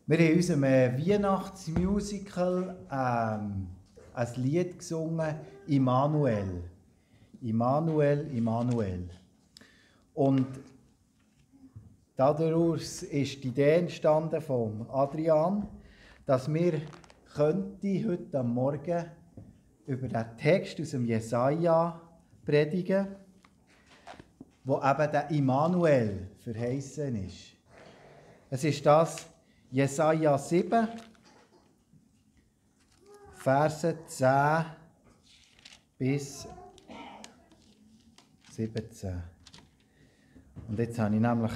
Wir haben in unserem Weihnachtsmusical ein Lied gesungen, Immanuel. Immanuel, Immanuel. Und daraus ist die Idee entstanden von Adrian, dass wir heute am Morgen über den Text aus dem Jesaja predigen, wo eben der Immanuel verheißen ist. Es ist das Jesaja 7, Verse 10 bis 17. Und jetzt habe ich nämlich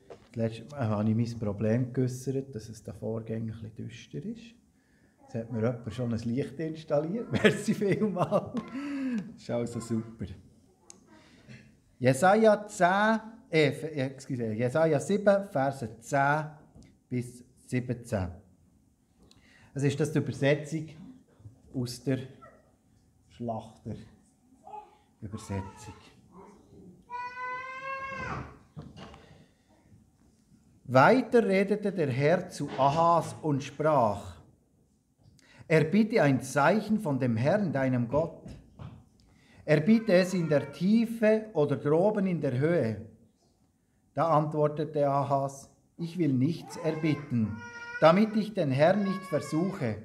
das letzte Mal habe ich mein Problem geäussert, dass es da vorgängig ein bisschen düster ist. Jetzt hat mir jemand schon ein Licht installiert. Merci vielmals. Das ist also super. Jesaja 7, Verse 10 bis 17. Es ist das die Übersetzung aus der Schlachter-Übersetzung. Weiter redete der Herr zu Ahas und sprach: Erbitte ein Zeichen von dem Herrn, deinem Gott. Erbitte es in der Tiefe oder droben in der Höhe. Da antwortete Ahas: Ich will nichts erbitten, damit ich den Herrn nicht versuche.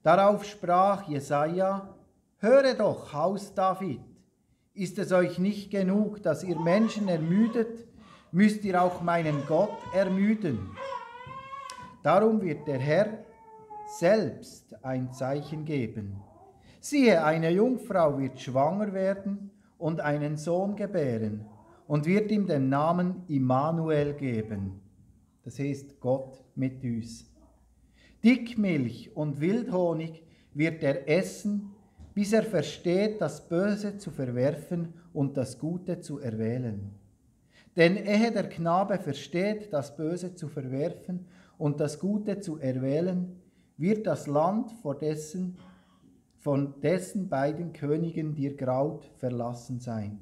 Darauf sprach Jesaja: Höre doch, Haus David, ist es euch nicht genug, dass ihr Menschen ermüdet, müsst ihr auch meinen Gott ermüden. Darum wird der Herr selbst ein Zeichen geben. Siehe, eine Jungfrau wird schwanger werden und einen Sohn gebären und wird ihm den Namen Immanuel geben. Das heißt Gott mit uns. Dickmilch und Wildhonig wird er essen, bis er versteht, das Böse zu verwerfen und das Gute zu erwählen. Denn ehe der Knabe versteht, das Böse zu verwerfen und das Gute zu erwählen, wird das Land von dessen beiden Königen dir graut verlassen sein.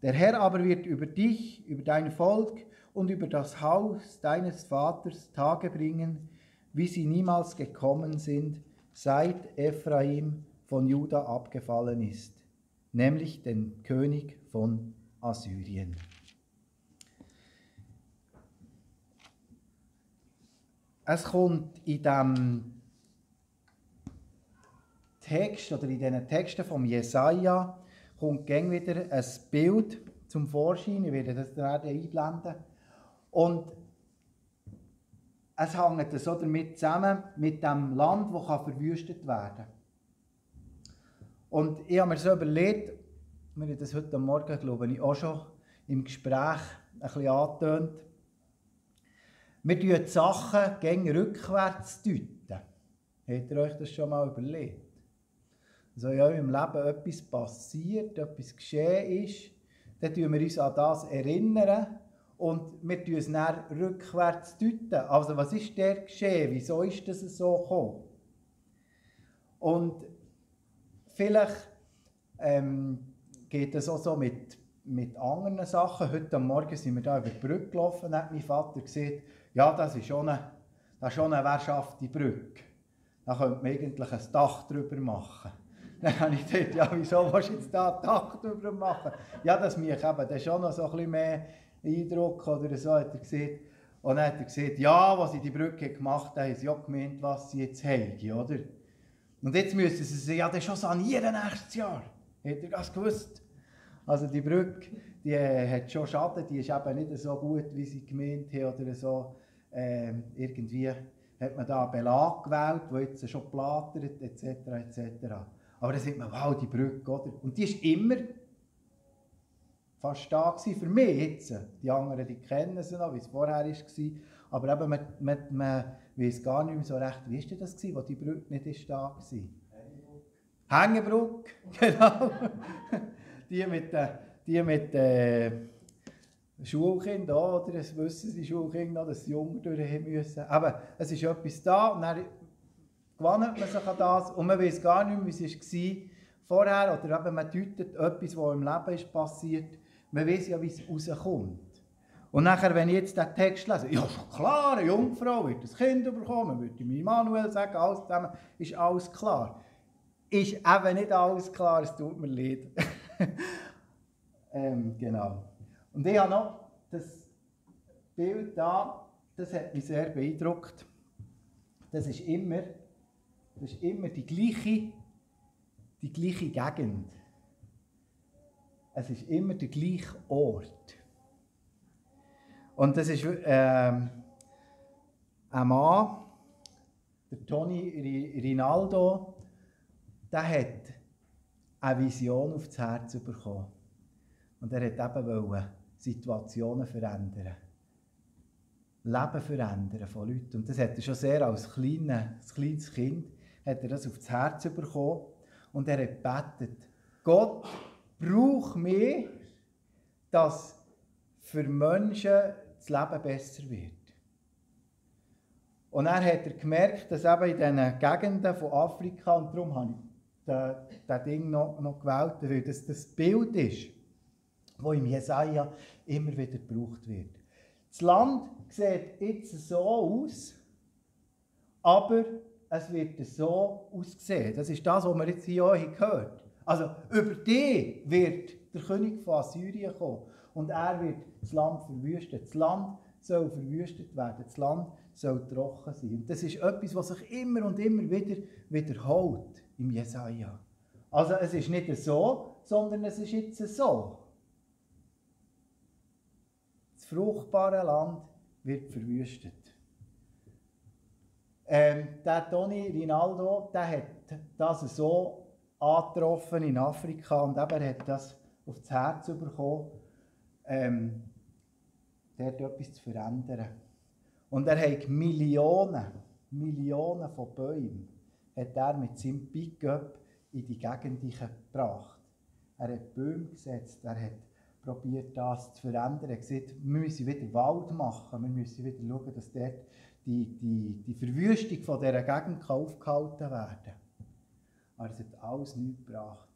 Der Herr aber wird über dich, über dein Volk und über das Haus deines Vaters Tage bringen, wie sie niemals gekommen sind, seit Ephraim von Juda abgefallen ist, nämlich den König von Assyrien. Es kommt in diesem Text oder in diesen Texten vom Jesaja kommt gern wieder ein Bild zum Vorschein. Ich werde das gerade einblenden. Und es hängt so damit zusammen mit dem Land, das verwüstet werden kann. Und ich habe mir so überlegt, wir haben das heute Morgen, glaube ich, auch schon im Gespräch ein bisschen angetönt. Wir deuten die Sachen gegen rückwärts deuten. Habt ihr euch das schon mal überlegt? Also in eurem Leben etwas passiert, etwas geschehen ist, dann tun wir uns an das erinnern und wir tun es dann rückwärts deuten. Also was ist der geschehen? Wieso ist das so gekommen? Und vielleicht geht es auch so mit anderen Sachen. Heute Morgen sind wir da über die Brücke gelaufen und hat mein Vater gesagt, ja, das ist schon eine währschafte Brücke. Da könnte man eigentlich ein Dach drüber machen. Dann habe ich gedacht, ja, wieso willst du jetzt da ein Dach drüber machen? Ja, das mache ich eben, das schon noch so ein bisschen mehr Eindruck oder so, hat er gesagt. Und dann hat er gesagt, ja, was sie die Brücke gemacht haben, haben sie auch gemeint, was sie jetzt haben, oder? Und jetzt müssen sie sich ja dann schon sanieren nächstes Jahr. Habt ihr das gewusst? Also die Brücke, die hat schon Schaden, die ist eben nicht so gut, wie sie gemeint haben oder so. Irgendwie hat man da einen Belag gewählt, der jetzt schon plattert, etc. etc. Aber dann sieht man, wow, die Brücke, oder? Und die war immer fast da gewesen, für mich jetzt. Die anderen, die kennen sie noch, wie es vorher war. Aber eben, man weiss gar nicht mehr so recht, wie war das gewesen, wo die Brücke nicht da war. Hängebrücke, genau. Die mit Schulkindern, oder? Das wissen die Schulkinder noch, dass sie Jungen durch müssen. Aber es ist etwas da und dann gewöhnt man sich an das und man weiß gar nicht mehr, wie es war vorher. Oder eben man deutet etwas, was im Leben ist passiert. Man weiß ja, wie es rauskommt. Und nachher, wenn ich jetzt den Text lese, ja, schon klar, eine Jungfrau wird ein Kind bekommen, würde ich Immanuel sagen, alles zusammen, ist alles klar. Ist eben nicht alles klar, es tut mir leid. Genau. Und ich habe noch das Bild da, das hat mich sehr beeindruckt. Das ist immer die gleiche Gegend. Es ist immer der gleiche Ort. Und das ist ein Mann, der Toni Rinaldo, der hat eine Vision aufs Herz bekommen. Und er wollte Situationen verändern. Leben verändern von Leuten. Und das hat er schon sehr als kleines Kind hat er das aufs Herz bekommen. Und er hat gebetet, Gott, brauch mich, dass für Menschen das Leben besser wird. Und dann hat er gemerkt, dass eben in diesen Gegenden von Afrika, und darum habe ich das Ding noch gewählt, weil das Bild ist, das im Jesaja immer wieder gebraucht wird. Das Land sieht jetzt so aus, aber es wird so aussehen. Das ist das, was wir jetzt hier auch gehört haben. Also über die wird der König von Assyrien kommen und er wird das Land verwüsten. Das Land soll verwüstet werden, das Land soll trocken sein. Und das ist etwas, was sich immer und immer wieder wiederholt im Jesaja. Also es ist nicht so, sondern es ist jetzt so. Das fruchtbare Land wird verwüstet. Der Toni Rinaldo, der hat das so angetroffen in Afrika und eben, er hat das aufs Herz bekommen, dort etwas zu verändern. Und er hat Millionen von Bäumen hat er mit seinem Pick-up in die Gegend gebracht. Er hat Bäume gesetzt, er hat probiert, das zu verändern. Er hat gesagt, wir müssen wieder Wald machen, wir müssen wieder schauen, dass dort die Verwüstung von dieser Gegend aufgehalten werden kann. Aber es hat alles nichts gebracht.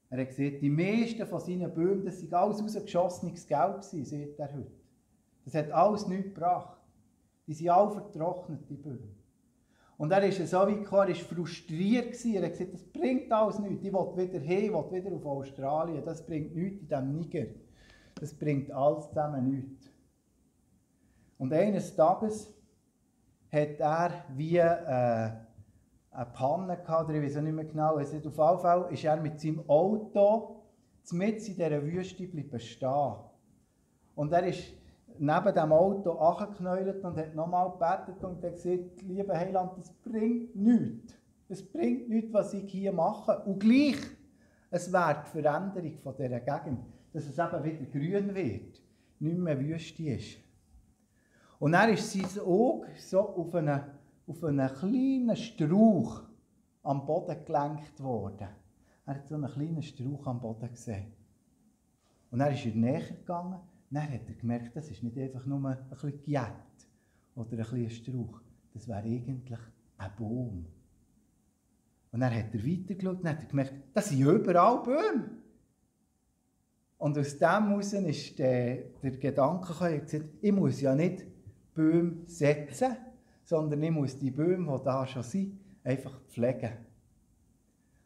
Er hat gesagt, die meisten von seinen Bäumen, das war alles rausgeschossenes Geld, sagt er heute. Das hat alles nichts gebracht. Die sind alle vertrocknet, die Bäume. Und er ist so wie klar, er war frustriert. Er hat gesagt, das bringt alles nichts. Ich will wieder hin, ich will wieder auf Australien. Das bringt nichts in diesem Niger. Das bringt alles zusammen nichts. Und eines Tages hat er wie eine Panne gehabt, oder ich weiß auch nicht mehr genau. Auf jeden Fall ist er mit seinem Auto mitten in dieser Wüste bleiben stehen. Und er ist neben dem Auto angeknäult und hat nochmal gebetet und hat gesagt, lieber Heiland, das bringt nichts. Es bringt nichts, was ich hier mache. Und gleich, es wäre die Veränderung von dieser Gegend, dass es eben wieder grün wird, nicht mehr Wüste ist. Und dann ist sein Auge so auf einen kleinen Strauch am Boden gelenkt worden. Er hat so einen kleinen Strauch am Boden gesehen. Und dann ist er näher gegangen. Dann hat er gemerkt, das ist nicht einfach nur ein bisschen Giet oder ein bisschen Strauch. Das wäre eigentlich ein Baum. Und dann hat er weitergeschaut und hat gemerkt, das sind überall Bäume. Und aus dem heraus ist der Gedanke gekommen, gesagt, ich muss ja nicht Bäume setzen, sondern ich muss die Bäume, die da schon sind, einfach pflegen.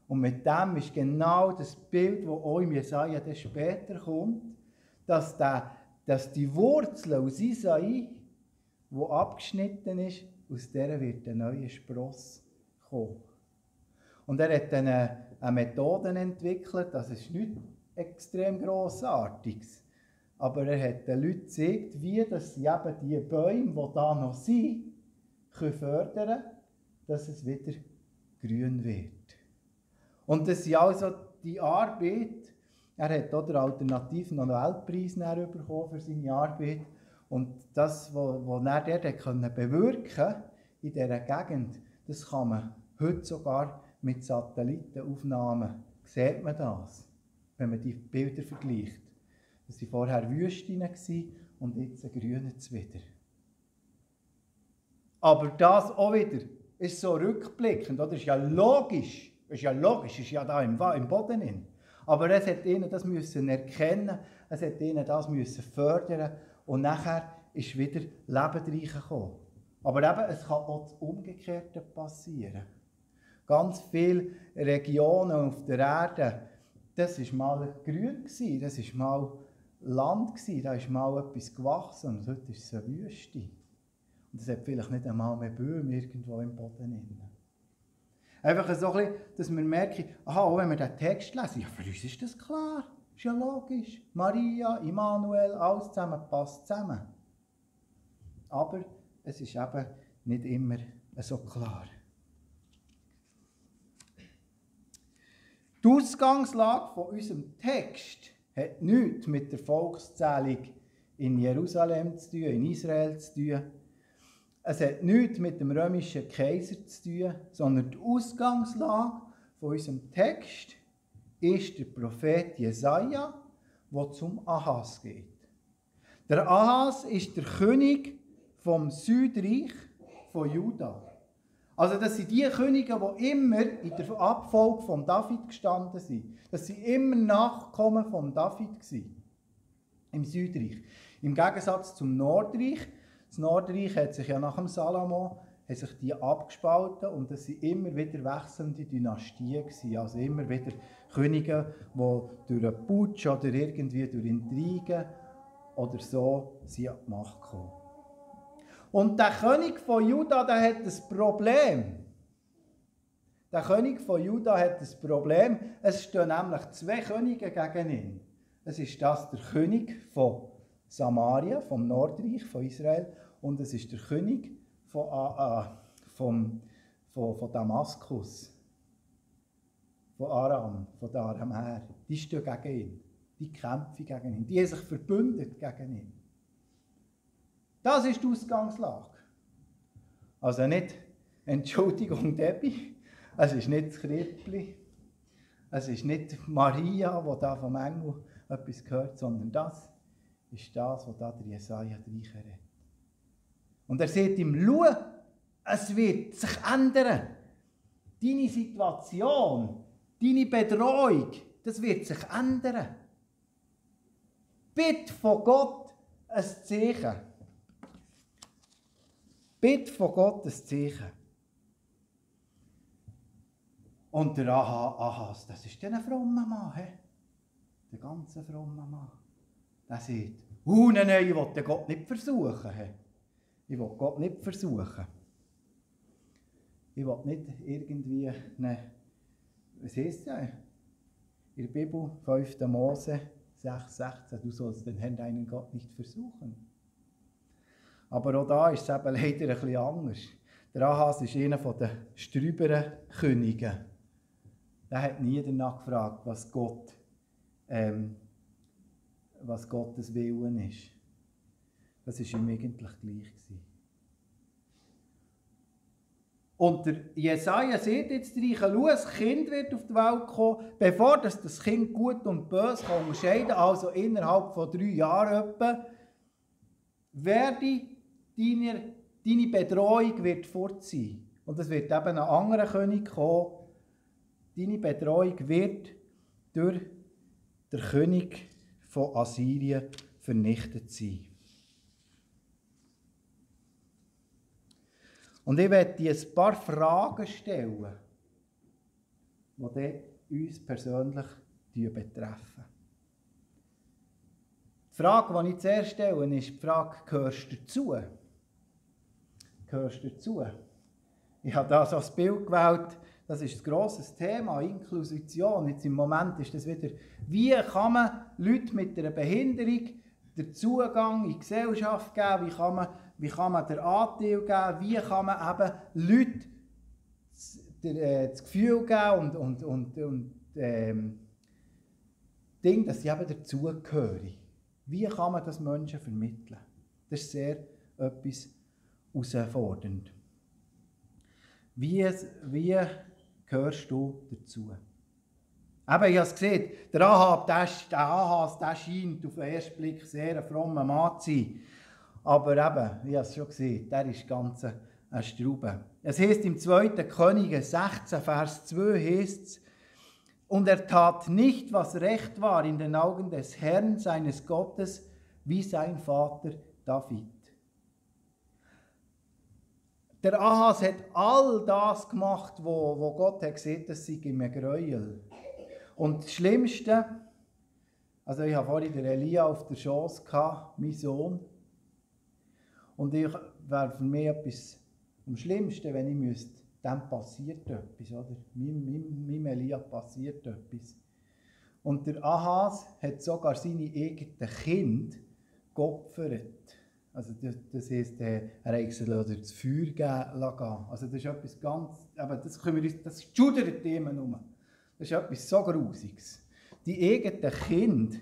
Und mit dem ist genau das Bild, das auch im Jesaja später kommt, dass die Wurzel aus Isai, die abgeschnitten ist, aus der wird ein neuer Spross kommen. Und er hat dann eine Methode entwickelt, das ist nichts extrem Grossartiges. Aber er hat den Leuten gezeigt, wie dass sie eben die Bäume, die da noch sind, fördern können, dass es wieder grün wird. Und das ist also die Arbeit. Er hat auch den alternativen Nobelpreis bekommen für seine Arbeit. Und das, was er dort bewirken konnte in dieser Gegend, das kann man heute sogar mit Satellitenaufnahmen, sieht man das, wenn man die Bilder vergleicht. Das waren vorher Wüsten und jetzt grünen es wieder. Aber das auch wieder ist so rückblickend, oder? Ist ja logisch, ist ja da im Boden drin. Aber es hat ihnen das müssen erkennen, es hat ihnen das müssen fördern und nachher ist wieder Leben reingekommen. Aber eben, es kann auch das Umgekehrte passieren. Ganz viele Regionen auf der Erde, das war mal grün, das war mal Land, da ist mal etwas gewachsen und heute ist es eine Wüste. Und es hat vielleicht nicht einmal mehr Bäume irgendwo im Boden drin. Einfach so ein bisschen, dass wir merken, aha, auch wenn wir den Text lesen, ja, für uns ist das klar, ist ja logisch. Maria, Immanuel, alles zusammen passt zusammen. Aber es ist eben nicht immer so klar. Die Ausgangslage von unserem Text hat nichts mit der Volkszählung in Jerusalem zu tun, in Israel zu tun. Es hat nichts mit dem römischen Kaiser zu tun, sondern die Ausgangslage von unserem Text ist der Prophet Jesaja, der zum Ahas geht. Der Ahas ist der König vom Südreich von Juda. Also das sind die Könige, die immer in der Abfolge von David gestanden sind. Das sind immer Nachkommen von David gewesen, im Südreich. Im Gegensatz zum Nordreich. Das Nordreich hat sich ja nach dem Salomo die abgespalten und das sind immer wieder wechselnde Dynastien gewesen. Also immer wieder Könige, die durch einen Putsch oder irgendwie durch Intrigen oder so sind an die Macht gekommen. Und der König von Juda, der hat ein Problem. Der König von Juda hat ein Problem. Es stehen nämlich zwei Könige gegen ihn. Es ist das der König von Samaria, vom Nordreich von Israel, und es ist der König von Damaskus, von Aram, von der Aramäer. Die stehen gegen ihn. Die kämpfen gegen ihn. Die haben sich verbündet gegen ihn. Das ist die Ausgangslage. Also nicht, Entschuldigung Debbie, es ist nicht das Krippli, es ist nicht Maria, die da vom Engel etwas gehört, sondern das ist das, was da der Jesaja reinredet. Und er sagt ihm, schau, es wird sich ändern. Deine Situation, deine Bedrohung, das wird sich ändern. Bitte von Gott ein Zeichen. Bitte von Gott ein Zeichen. Und der Ahas, das ist ein frommer Mann, der ganze fromme Mann. Der sagt, nein, ich will Gott nicht versuchen. Ich will Gott nicht versuchen. Ich will nicht irgendwie, was heisst ja in der Bibel, 5. Mose 6,16, du sollst den Herrn deinen Gott nicht versuchen. Aber auch da ist es eben leider ein bisschen anders. Der Ahas ist einer der strüberen Könige. Der hat nie danach gefragt, was Gottes Willen ist. Das war ihm eigentlich gleich gewesen. Und der Jesaja sieht jetzt rein, schau, ein Kind wird auf die Welt kommen, bevor das Kind gut und böse unterscheiden kann, also innerhalb von 3 Jahren etwa, werde deine Bedrohung wird fort sein. Und es wird eben ein anderer König kommen. Deine Bedrohung wird durch den König von Assyrien vernichtet sein. Und ich werde dir ein paar Fragen stellen, die uns persönlich betreffen. Die Frage, die ich zuerst stelle, ist die Frage, gehörst du dazu? Gehörst du dazu? Ich habe da so ein Bild gewählt, das ist ein grosses Thema, Inklusion. Jetzt im Moment ist das wieder, wie kann man Leuten mit einer Behinderung den Zugang in die Gesellschaft geben, wie kann man den Anteil geben, wie kann man eben Leuten das Gefühl geben und Ding, dass sie eben dazugehören. Wie kann man das Menschen vermitteln? Das ist sehr etwas herausfordernd. Wie gehörst du dazu? Eben, ich habe es gesehen, der Ahas, der scheint auf den ersten Blick sehr ein frommer Mann zu sein. Aber eben, ich habe es schon gesehen, der ist ganz ein Straube. Es heisst im 2. Könige 16, Vers 2 heisst es, und er tat nicht, was recht war in den Augen des Herrn, seines Gottes, wie sein Vater David. Der Ahas hat all das gemacht, wo Gott hat gesehen, das sei ihm ein Gräuel. Und das Schlimmste, also ich habe vorhin den Elia auf der Schoss gehabt, mein Sohn. Und ich wäre für mich etwas am Schlimmsten, wenn ich müsste, dem passiert etwas, oder? Meinem Elia passiert etwas. Und der Ahas hat sogar seine eigenen Kinder geopfert. Also das heisst, er hat sie das Feuer geben lassen. Also das ist etwas ganz, aber das schudert jemand um. Das ist etwas so Grusiges. Die eigenen Kinder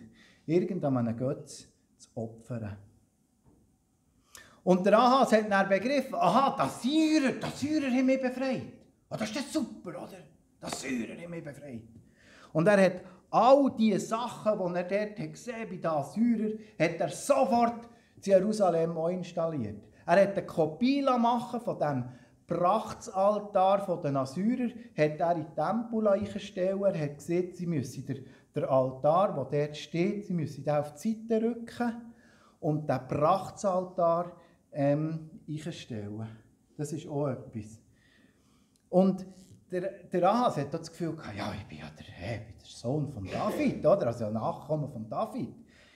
irgendeinem Götz zu opfern. Und der Ahas hat dann begriffen, aha, das Syrer haben mich befreit. Oh, das ist das super, oder? Das Syrer haben mich befreit. Und er hat all die Sachen, die er dort gesehen bei den Assyrern, hat er sofort in Jerusalem installiert. Er hat eine Kopie machen von dem Prachtsaltar der Assyrer, hat er in den Tempel eingestellt. Er hat gesehen, sie müssen den Altar, der dort steht, sie müssen den auf die Seite rücken und den Prachtsaltar einstellen. Das ist auch etwas. Und der Ahas hat das Gefühl gehabt, ja, ich bin ja der Sohn von David, oder? Also ein Nachkomme von David.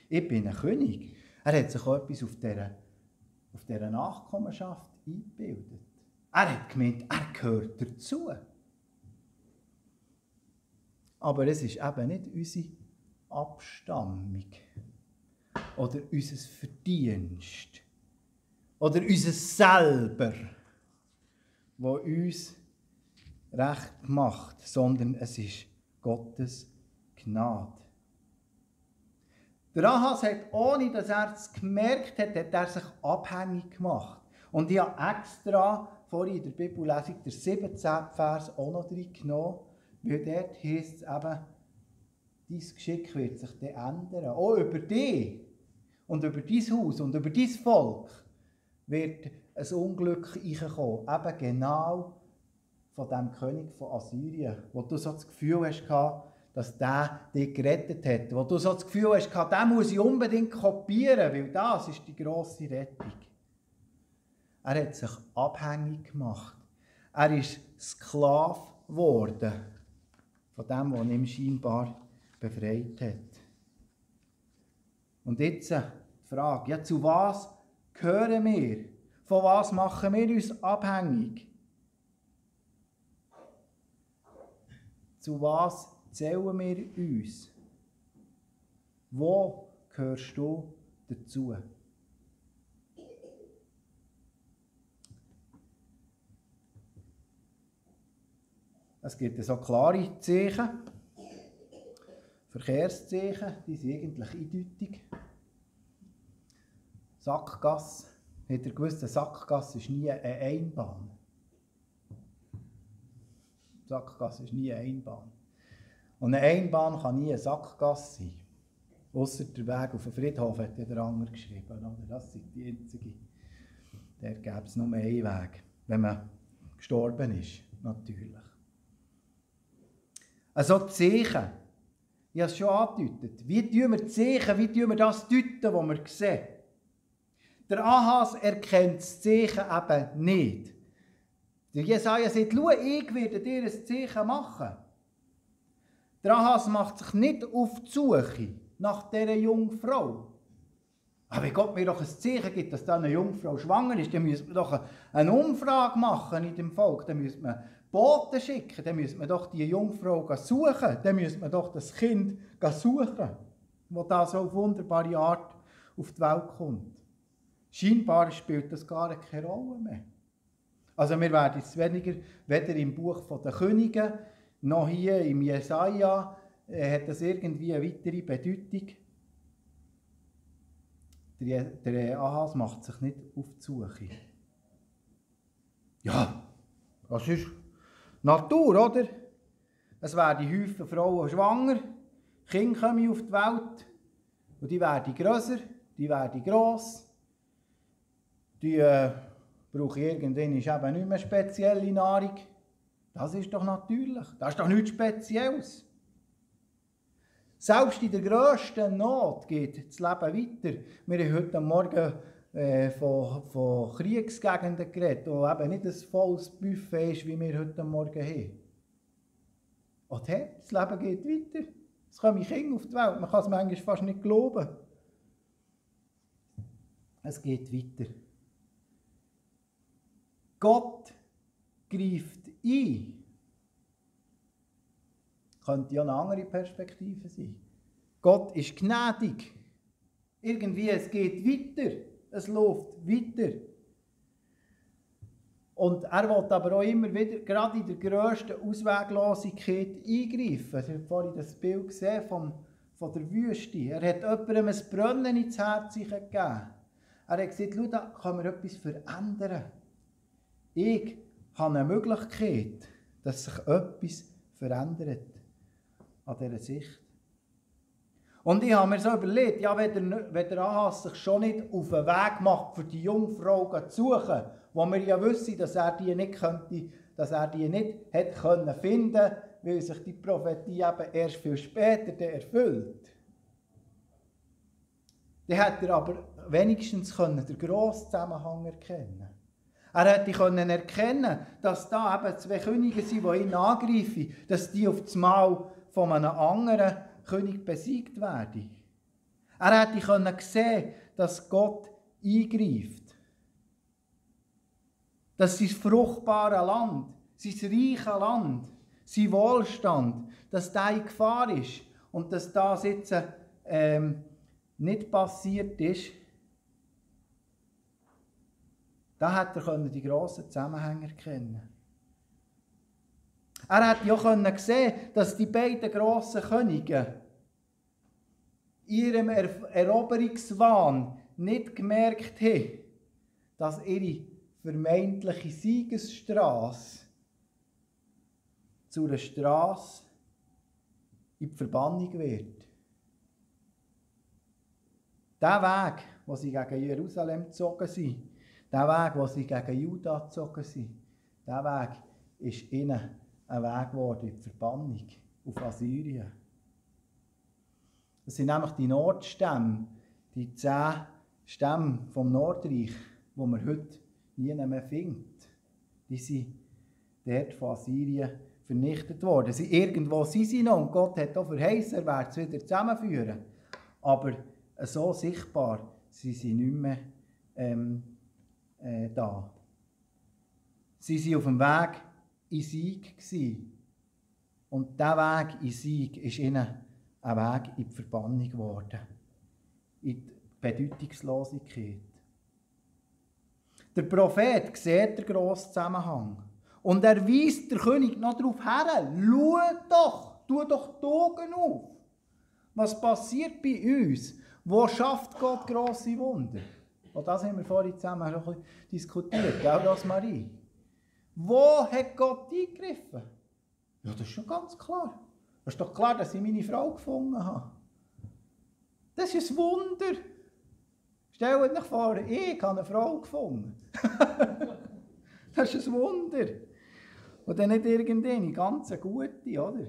Ich bin ein König. Er hat sich auch etwas auf dieser Nachkommenschaft eingebildet. Er hat gemeint, er gehört dazu. Aber es ist eben nicht unsere Abstammung oder unser Verdienst oder unser Selber, das uns recht macht, sondern es ist Gottes Gnade. Der Ahas hat, ohne dass er es gemerkt hat, hat er sich abhängig gemacht. Und ich habe extra vorhin in der Bibellesung den 17. Vers auch noch reingenommen, weil dort heisst es eben, dein Geschick wird sich dann ändern. Auch über dich und über dein Haus und über dein Volk wird ein Unglück reinkommen. Eben genau von dem König von Assyrien, wo du so das Gefühl hast, dass der dich gerettet hat. Wo du so das Gefühl hast, den muss ich unbedingt kopieren, weil das ist die grosse Rettung. Er hat sich abhängig gemacht. Er ist Sklave geworden von dem, was ihn scheinbar befreit hat. Und jetzt die Frage, ja, zu was gehören wir? Von was machen wir uns abhängig? Zu was zählen wir uns? Wo gehörst du dazu? Es gibt so klare Zeichen, Verkehrszeichen, die sind eigentlich eindeutig. Sackgasse. Habt ihr gewusst, eine Sackgasse ist nie eine Einbahn? Sackgasse ist nie eine Einbahn. Und eine Einbahn kann nie eine Sackgasse sein. Ausser der Weg auf den Friedhof hat ja der andere geschrieben. Oder? Das ist die einzige. Da gäbe es nur einen Weg, wenn man gestorben ist, natürlich. Also Zeichen. Ich habe es schon angedeutet. Wie tun wir Zeichen, wie tun wir das deuten, was wir sehen? Der Ahas erkennt das Zeichen eben nicht. Der Jesaja sagt, schau, ich werde dir ein Zeichen machen. Der Ahas macht sich nicht auf die Suche nach dieser Jungfrau. Aber wenn Gott mir doch ein Zeichen gibt, dass da eine Jungfrau schwanger ist, dann müsste man doch eine Umfrage machen in dem Volk. Dann müsste man Boten schicken, dann müsste man doch die Jungfrau suchen. Dann müsste man doch das Kind suchen, das da so auf wunderbare Art auf die Welt kommt. Scheinbar spielt das gar keine Rolle mehr. Also wir werden jetzt weder im Buch der Könige, noch hier im Jesaja, hat das irgendwie eine weitere Bedeutung. Der Ahas macht sich nicht auf die Suche. Ja, das ist Natur, oder? Es werden Häufen Frauen schwanger, Kinder kommen auf die Welt und die werden grösser, die werden gross. Die brauchen irgendwann eben nicht mehr spezielle Nahrung. Das ist doch natürlich, das ist doch nichts Spezielles. Selbst in der grössten Not geht das Leben weiter. Wir haben heute Morgen von Kriegsgegenden geredet, wo eben nicht ein volles Buffet ist, wie wir heute Morgen haben. Und hey, das Leben geht weiter. Es kommen Kinder auf die Welt. Man kann es manchmal fast nicht glauben. Es geht weiter. Gott greift ein. Könnte ja eine andere Perspektive sein. Gott ist gnädig. Irgendwie, es geht weiter. Es läuft weiter. Und er will aber auch immer wieder, gerade in der grössten Ausweglosigkeit, eingreifen. Sie haben vorhin das Bild gesehen von der Wüste. Er hat jemandem ein Brennen ins Herz gegeben. Er hat gesagt, schau, da kann man etwas verändern. Ich habe eine Möglichkeit, dass sich etwas verändert an dieser Sicht. Und ich habe mir so überlegt, ja, wenn der Ahas sich schon nicht auf den Weg macht, für die Jungfrau zu suchen, wo wir ja wissen, dass er die nicht hätte können finden, weil sich die Prophetie eben erst viel später erfüllt. Dann hätte er aber wenigstens den grossen Zusammenhang erkennen. Er hätte erkennen, dass da eben 2 Könige sind, die ihn angreifen, dass die auf das Mal von einem anderen König besiegt werden. Er hätte sehen, dass Gott eingreift. Dass sein fruchtbares Land, sein reiches Land, sein Wohlstand, dass der in Gefahr ist und dass das jetzt nicht passiert ist. Da hätte er die grossen Zusammenhänge erkennen. Er hätte ja sehen, dass die beiden grossen Könige in ihrem Eroberungswahn nicht gemerkt haben, dass ihre vermeintliche Siegesstrasse zu einer Strasse in die Verbannung wird. Der Weg, wo sie gegen Jerusalem gezogen sind, der Weg, wo sie gegen Juda gezogen sind, der Weg ist ihnen ein Weg geworden in die Verbannung auf Assyrien. Das sind nämlich die Nordstämme, die 10 Stämme vom Nordreich, die man heute nie mehr findet. Die sind dort von Assyrien vernichtet worden. Irgendwo sind sie noch und Gott hat auch verheißen, er werde es wieder zusammenführen. Aber so sichtbar sind sie nicht mehr da. Sie waren auf dem Weg in Sieg gewesen. Und dieser Weg in Sieg ist ihnen ein Weg in die Verbannung geworden. In die Bedeutungslosigkeit. Der Prophet sieht den grossen Zusammenhang. Und er weist der König noch darauf her. Schau doch, tu doch die Augen auf. Was passiert bei uns? Wo schafft Gott grosse Wunder? Und das haben wir vorhin zusammen ein bisschen diskutiert, gell, Rosmarie? Wo hat Gott eingegriffen? Ja, das ist schon ganz klar. Es ist doch klar, dass ich meine Frau gefunden habe. Das ist ein Wunder. Stellt euch vor, ich habe eine Frau gefunden. Das ist ein Wunder. Und dann nicht irgendeine, ganz gute, oder?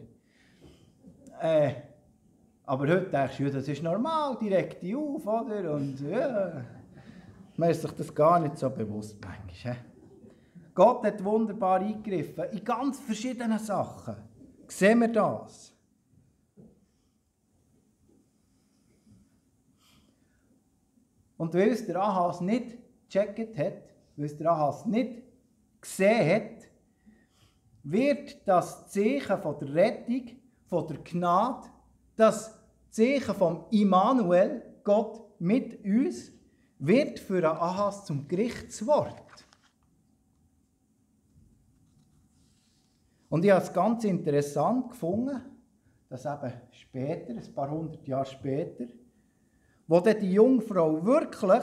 Aber heute denkst du, ja, das ist normal, direkt auf, oder? Und ja, man ist sich das gar nicht so bewusst manchmal. Gott hat wunderbar eingegriffen, in ganz verschiedenen Sachen. Sehen wir das? Und weil es der Ahas nicht gecheckt hat, weil es der Ahas nicht gesehen hat, wird das Zeichen von der Rettung, von der Gnade, das Zeichen vom Immanuel, Gott mit uns, wird für den Ahas zum Gerichtswort. Und ich habe es ganz interessant gefunden, dass eben später, ein paar hundert Jahre später, wo dann die Jungfrau wirklich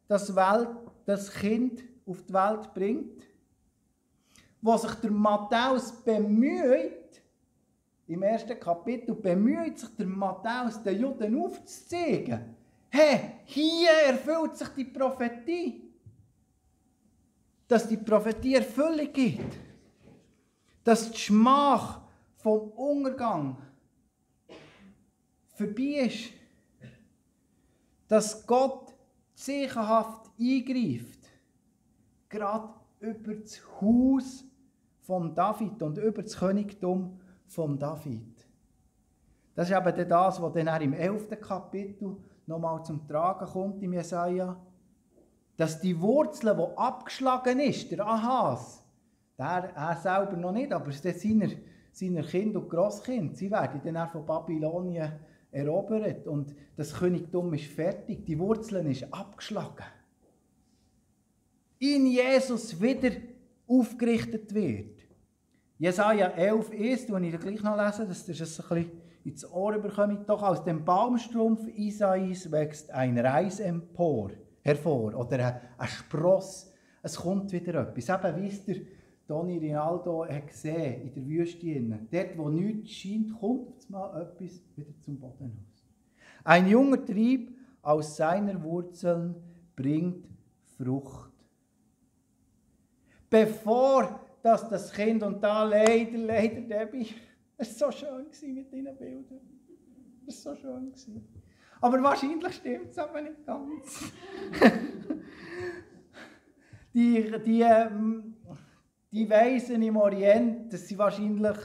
das Kind auf die Welt bringt, wo sich der Matthäus bemüht, im 1. Kapitel bemüht sich der Matthäus den Juden aufzuzeigen, hey, hier erfüllt sich die Prophetie. Dass die Prophetie Erfüllung gibt. Dass die Schmach vom Untergang vorbei ist. Dass Gott zeichenhaft eingreift. Gerade über das Haus von David und über das Königtum von David. Das ist eben das, was dann im 11. Kapitel nochmal zum Tragen kommt im Jesaja. Dass die Wurzel, die abgeschlagen ist, der Ahas, er selber noch nicht, aber seine Kinder und Grosskinder, sie werden dann auch von Babylonien erobert und das Königtum ist fertig, die Wurzeln ist abgeschlagen. In Jesus wieder aufgerichtet wird. Jesaja 11,1, das ich gleich noch lesen, dass ihr es ein bisschen ins Ohr bekommt. Doch aus dem Baumstrumpf Isais wächst ein Reis hervor oder ein Spross. Es kommt wieder etwas. Eben, wie es der Toni Rinaldo hat gesehen in der Wüste. Dort, wo nichts scheint, kommt mal etwas wieder zum Boden aus. Ein junger Trieb aus seiner Wurzeln bringt Frucht. Bevor das Kind, und da leider, Debbie, es war so schön mit deinen Bildern. Es war so schön. Aber wahrscheinlich stimmt es aber nicht ganz. Die Weisen im Orient, das sind wahrscheinlich,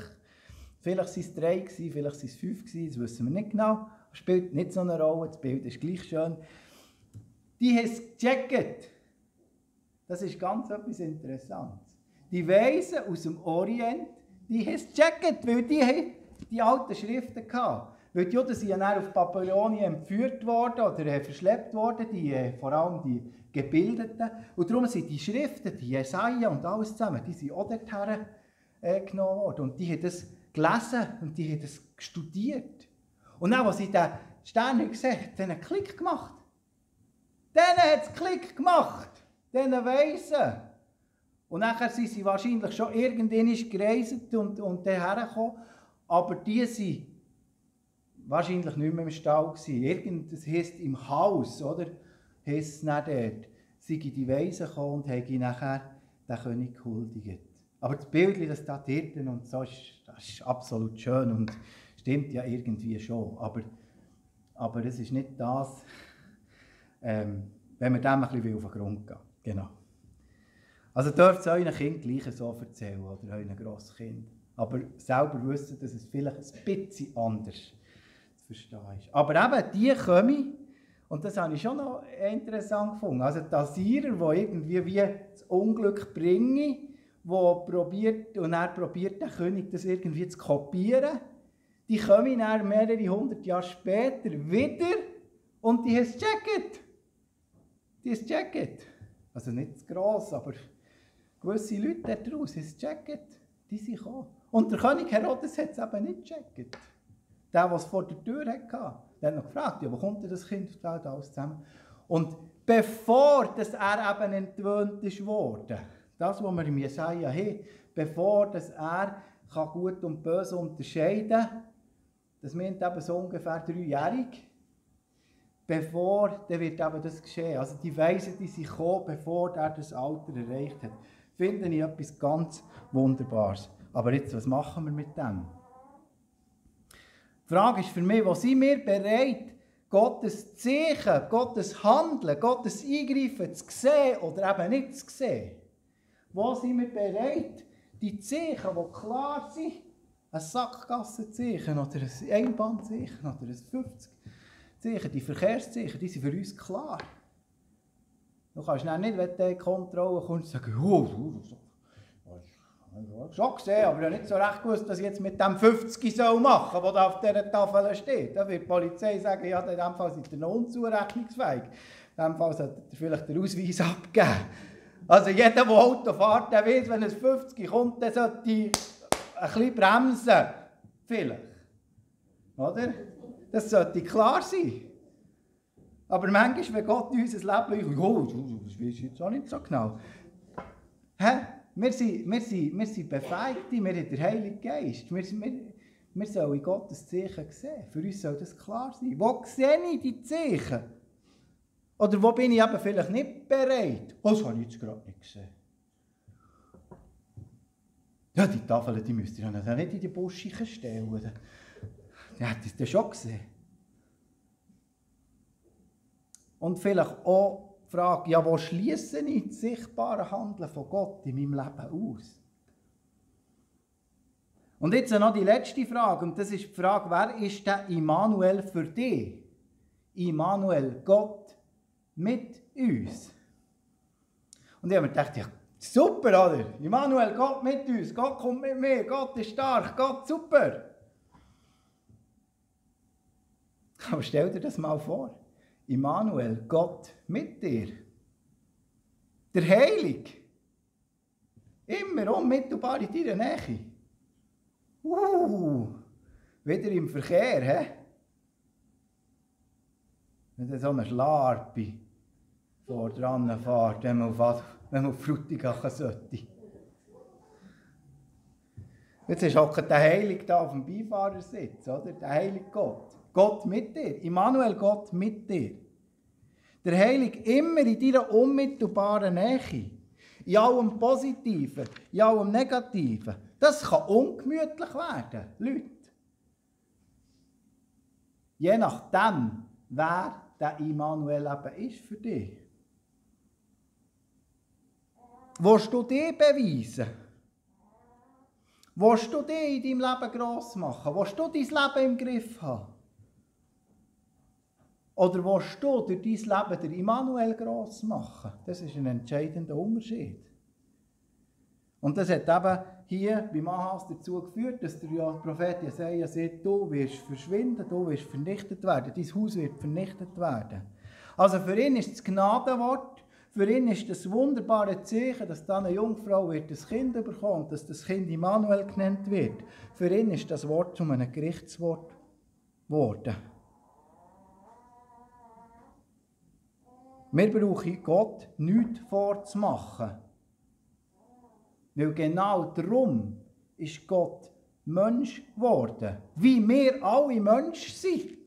vielleicht waren es 3, vielleicht waren es 5, das wissen wir nicht genau. Das spielt nicht so eine Rolle, das Bild ist gleich schön. Die haben es gecheckt. Das ist ganz etwas Interessantes. Die Weisen aus dem Orient, die haben es gecheckt, weil die haben die alten Schriften gehabt. Weil die Juden sind ja dann auf Babylonien entführt worden oder verschleppt worden, vor allem die Gebildeten. Und darum sind die Schriften, die Jesaja und alles zusammen, die sind auch dorthin genommen worden. Und die haben das gelesen und die haben das studiert. Und dann, als sie den Stern gesehen haben, hat es einen Klick gemacht. Denen hat es Klick gemacht, diesen Weisen. Und nachher sind sie wahrscheinlich schon irgendwann gereist und daher gekommen. Aber die sind wahrscheinlich nicht mehr im Stall gewesen. Das heisst im Haus, oder? Heisst es dann dort. Sind die Weisen gekommen und haben nachher den König gehuldigt. Aber das Bild, das da dort und so, das ist absolut schön und stimmt ja irgendwie schon. Aber es ist nicht das, wenn man dem ein bisschen auf den Grund gehen will. Genau. Also dürft es euren Kindern gleich so erzählen, oder euren Grosskind. Aber selber wissen, dass es vielleicht ein bisschen anders zu verstehen ist. Aber eben, die kommen, und das habe ich schon noch interessant gefunden, also die Assierer, die irgendwie wie das Unglück bringen, und er probiert der König das irgendwie zu kopieren, die kommen dann mehrere 100 Jahre später wieder und die haben es gecheckt. Die haben es gecheckt. Also nicht zu gross, aber gewisse Leute daraus haben es gecheckt. Die sind gekommen. Und der König Herodes hat es eben nicht gecheckt. Der es vor der Tür hatte, der hat noch gefragt, ja, wo kommt denn das Kind auf die Welt alles zusammen? Und bevor dass er eben entwöhnt ist worden, das, was wir im Jesaja haben, bevor dass er Gut und Böse unterscheiden kann, das meint eben so ungefähr 3-jährig, bevor dann wird eben das geschehen. Also die Weisen, die sind gekommen, bevor er das Alter erreicht hat. Finde ich etwas ganz Wunderbares. Aber jetzt, was machen wir mit dem? Die Frage ist für mich, wo sind wir bereit, Gottes Zeichen, Gottes Handeln, Gottes Eingreifen zu sehen oder eben nicht zu sehen? Wo sind wir bereit, die Zeichen, die klar sind, ein Sackgassenzeichen oder ein Einbahnzeichen oder ein 50-Zeichen, die Verkehrszeichen, die sind für uns klar. Du kannst dann nicht, wenn du in die Kontrolle kommst, sagen, ich habe schon gesehen, aber ich habe nicht so recht gewusst, was ich jetzt mit dem 50 machen soll, der da auf dieser Tafel steht. Da wird die Polizei sagen, ja, in diesem Fall seid ihr noch unzurechnungsfähig. In diesem Fall solltet ihr vielleicht den Ausweis abgeben. Also jeder, der Auto fährt, der weiß, wenn es 50 kommt, dann sollte ich ein bisschen bremsen. Vielleicht. Oder? Das sollte klar sein. Aber manchmal, wenn Gott in unser Leben das weiß ich jetzt auch nicht so genau. Wir sind Befähigte, wir haben den Heiligen Geist. Wir sollen Gottes Zeichen sehen. Für uns soll das klar sein. Wo sehe ich die Zeichen? Oder wo bin ich eben vielleicht nicht bereit? Das habe ich jetzt gerade nicht gesehen. Ja, die Tafeln, die müsst ihr nicht in die Busche stellen. Ja, das habt ihr schon gesehen. Und vielleicht auch die Frage, ja, wo schliesse ich das sichtbare Handeln von Gott in meinem Leben aus? Und jetzt noch die letzte Frage, und das ist die Frage, wer ist der Immanuel für dich? Immanuel, Gott mit uns. Und ich habe mir gedacht, ja, super, oder? Immanuel, Gott mit uns, Gott kommt mit mir, Gott ist stark, Gott super. Aber stell dir das mal vor. Immanuel, Gott mit dir. Der Heilige. Immer unmittelbar in deiner Nähe. Wieder im Verkehr, hä? Wenn so eine Schlarpe vor dran fährt, wenn man auf Frutigen sollte. Jetzt hockt der Heilige da auf dem Beifahrersitz, oder? Der Heilige Gott. Gott mit dir. Immanuel, Gott mit dir. Der Heilige immer in deiner unmittelbaren Nähe. In allem Positiven, in allem Negativen. Das kann ungemütlich werden, Leute. Je nachdem, wer der Immanuel eben ist für dich. Willst du dich beweisen? Willst du dich in deinem Leben gross machen? Willst du dein Leben im Griff haben? Oder willst du durch dein Leben den Immanuel gross machen? Das ist ein entscheidender Unterschied. Und das hat eben hier beim Ahas dazu geführt, dass der Prophet Jesaja sagt, du wirst verschwinden, du wirst vernichtet werden, dein Haus wird vernichtet werden. Also für ihn ist das Gnadenwort, für ihn ist das wunderbare Zeichen, dass dann eine Jungfrau wird ein Kind bekommt, dass das Kind Immanuel genannt wird. Für ihn ist das Wort zu einem Gerichtswort geworden. Wir brauchen Gott nichts vorzumachen. Weil genau darum ist Gott Mensch geworden. Wie wir alle Menschen sind.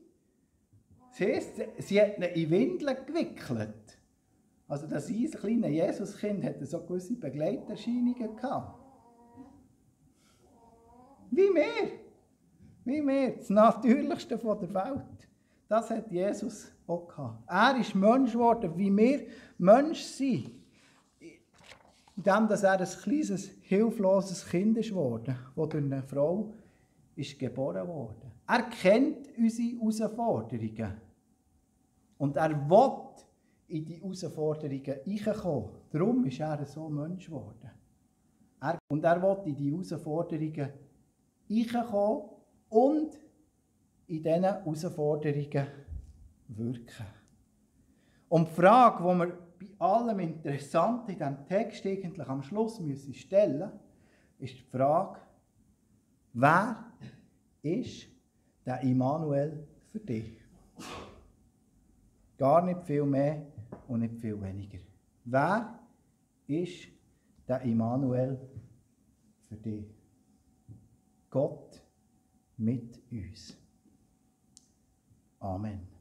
Das heisst, sie hat ihn in Windeln gewickelt. Also das kleine Jesuskind hatte so gewisse Begleiterscheinungen gehabt. Wie wir. Wie wir. Das Natürlichste der Welt. Das hat Jesus auch gehabt. Er ist Mensch geworden, wie wir Mensch sind. Indem dass er ein kleines, hilfloses Kind ist geworden, das durch eine Frau ist geboren wurde. Er kennt unsere Herausforderungen. Und er will in die Herausforderungen hineinkommen. Darum ist er so Mensch geworden. Und er will in die Herausforderungen hineinkommen und in diesen Herausforderungen wirken. Und die Frage, die wir bei allem Interessanten in diesem Text eigentlich am Schluss stellen müssen, ist die Frage, wer ist der Immanuel für dich? Gar nicht viel mehr und nicht viel weniger. Wer ist der Immanuel für dich? Gott mit uns. Amen.